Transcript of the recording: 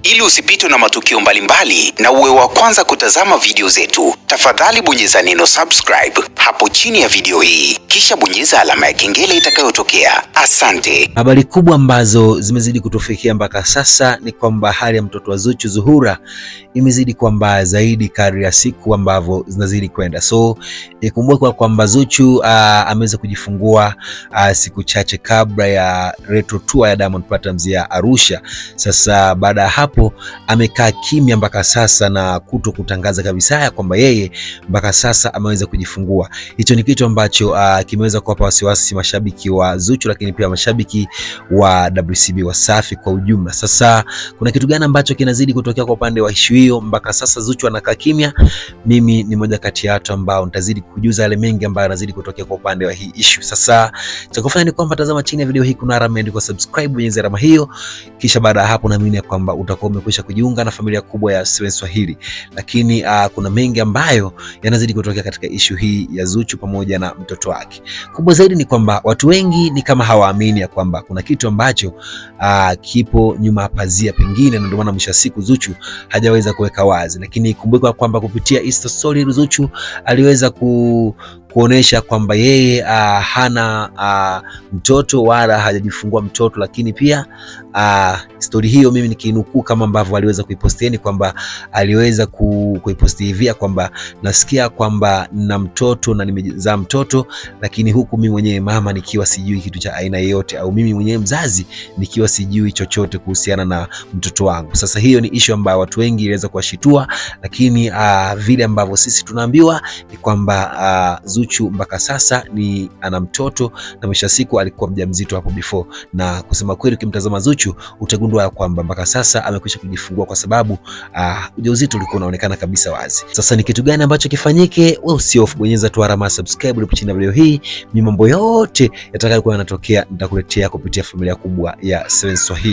Ili usipitwe na matukio mbalimbali na uwe wa kwanza kutazama video zetu, tafadhali bonyeza neno subscribe hapo chini ya video hii, kisha bonyeza alama ya kengele itakayotokea. Asante. Habari kubwa ambazo zimezidi kutufikia mpaka sasa ni kwamba hali ya mtoto wa Zuchu Zuhura imezidi kuwa mbaya zaidi kadri ya siku ambavyo zinazidi kwenda. So ikumbukwe kwamba Zuchu ameweza kujifungua siku chache kabla ya retro tour ya Diamond Platnumz ya Arusha. Sasa baada ya hapo amekaa kimya mpaka sasa na kuto kutangaza kabisa ya kwamba yeye mpaka sasa ameweza kujifungua. Hicho ni kitu ambacho kimeweza kuwapa wasiwasi mashabiki wa Zuchu, lakini pia mashabiki wa WCB Wasafi kwa ujumla. Sasa kuna kitu gani ambacho kinazidi kutokea kwa upande wa ishu hiyo mpaka sasa Zuchu anakaa kimya? Mimi ni moja kati ya watu ambao nitazidi kujuza yale mengi ambayo yanazidi kutokea kwa upande wa hii issue. Sasa cha kufanya ni kwamba tazama chini ya video hii kuna alama imeandikwa subscribe, bonyeza alama hiyo, kisha baada ya hapo naamini ya kwamba utakuwa umekwisha kujiunga na familia kubwa ya Seven Swahili. Lakini kuna mengi ambayo yanazidi kutokea katika issue hii ya Zuchu pamoja na mtoto wake. Kubwa zaidi ni kwamba watu wengi ni kama hawaamini ya kwamba kuna kitu ambacho kipo nyuma ya pazia pengine, na ndio maana mwisho wa siku Zuchu hajaweza kuweka wazi. Lakini kumbuka kwamba kupitia Insta story Zuchu aliweza kuonesha kwamba yeye hana mtoto wala hajajifungua mtoto, lakini pia stori hiyo mimi nikiinukuu kama ambavyo aliweza kuipostieni kwamba aliweza kuiposti hivi kwamba nasikia kwamba na mtoto na nimezaa mtoto, lakini huku mimi mwenyewe mama nikiwa sijui kitu cha aina yoyote, au mimi mwenyewe mzazi nikiwa sijui chochote kuhusiana na mtoto wangu. Sasa hiyo ni issue ambayo watu wengi iliweza kuwashitua, lakini vile ambavyo sisi tunaambiwa ni kwamba Zuchu mpaka sasa ni ana mtoto na mwisho siku alikuwa mjamzito hapo before, na kusema kweli ukimtazama Zuchu utagundua kwamba mpaka sasa amekwisha kujifungua kwa sababu ujauzito ulikuwa unaonekana kabisa wazi. Sasa ni kitu gani ambacho kifanyike? Wewe usihofu, bonyeza tu alama subscribe ilipo chini ya video hii. Ni mambo yote yatakayokuwa yanatokea nitakuletea kupitia familia kubwa ya Seven Swahili.